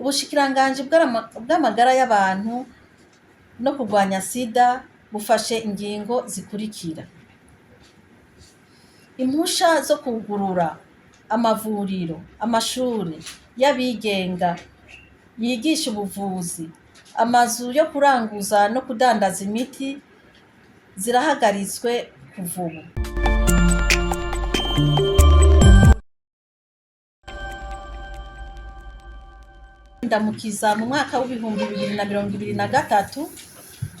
Ubushikiranganji bw'amagara y'abantu no kurwanya sida bufashe ingingo zikurikira: impusha zo kugurura amavuriro, amashure y'abigenga yigisha ubuvuzi, amazu yo kuranguza no kudandaza imiti zirahagaritswe kuva ubu. Ndamukiza mu mwaka w'2023,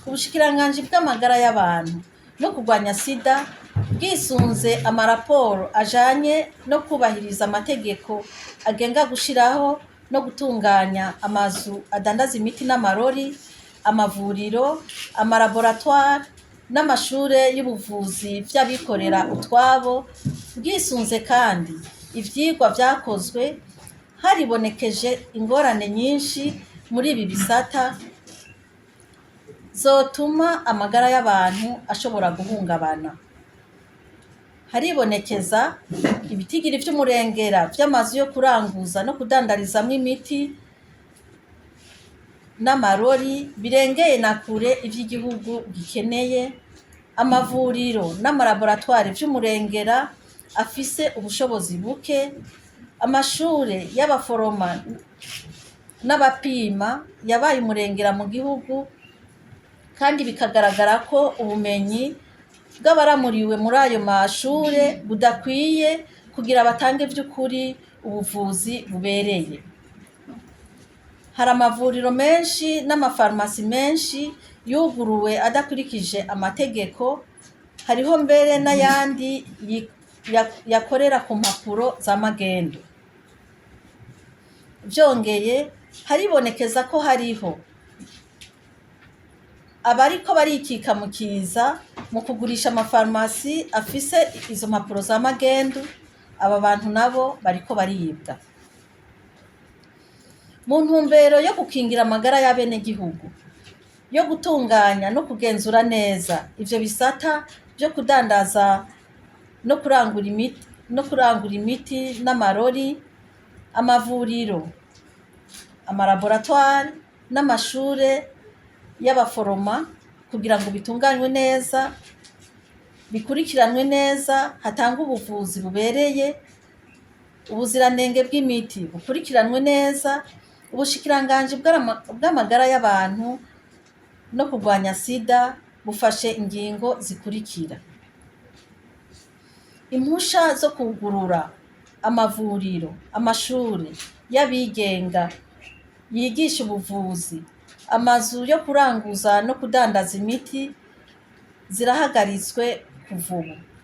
ubushikiranganji bw'amagara y'abantu no kurwanya sida bwisunze amaraporo ajanye no kubahiriza amategeko agenga gushiraho no gutunganya amazu adandaza imiti n'amarori, amavuriro, amalaboratoire n'amashure y'ubuvuzi vy'abikorera utwabo, bwisunze kandi ivyigwa vyakozwe, haribonekeje ingorane nyinshi muri ibi bisata zotuma amagara y'abantu ashobora guhungabana. Haribonekeza ibitigiri vy'umurengera vy'amazu yo kuranguza no kudandarizamwo imiti n'amarori birengeye na kure ivy'igihugu gikeneye, amavuriro n'amalaboratware vy'umurengera afise ubushobozi buke, amashure y'abaforoma n'abapima yabaye umurengera mu gihugu, kandi bikagaragara ko ubumenyi bw'abaramuriwe muri ayo mashure budakwiye kugira batange vy'ukuri ubuvuzi bubereye. Hari amavuriro menshi n'amafarumasi menshi yuguruwe adakurikije amategeko, hariho mbere n'ayandi yakorera ku mpapuro za magendu. Vyongeye, haribonekeza ko hariho abariko barikika mu kiza mu kugurisha amafarumasi afise izo mpapuro za magendu. Aba bantu nabo bariko baribwa. Mu ntumbero yo gukingira amagara y'abenegihugu, yo gutunganya no kugenzura neza ivyo bisata vyo kudandaza no kurangura imiti n'amarori, amavuriro, amalaboratware n'amashure y'abaforoma, kugira ngo bitunganywe neza, bikurikiranwe neza, hatangwe ubuvuzi bubereye, ubuziranenge bw'imiti bukurikiranwe neza, ubushikiranganji bw'amagara y'abantu no kurwanya sida bufashe ingingo zikurikira: impusha zo kugurura amavuriro, amashure y'abigenga yigisha ubuvuzi, amazu yo kuranguza no kudandaza imiti zirahagaritswe kuva ubu.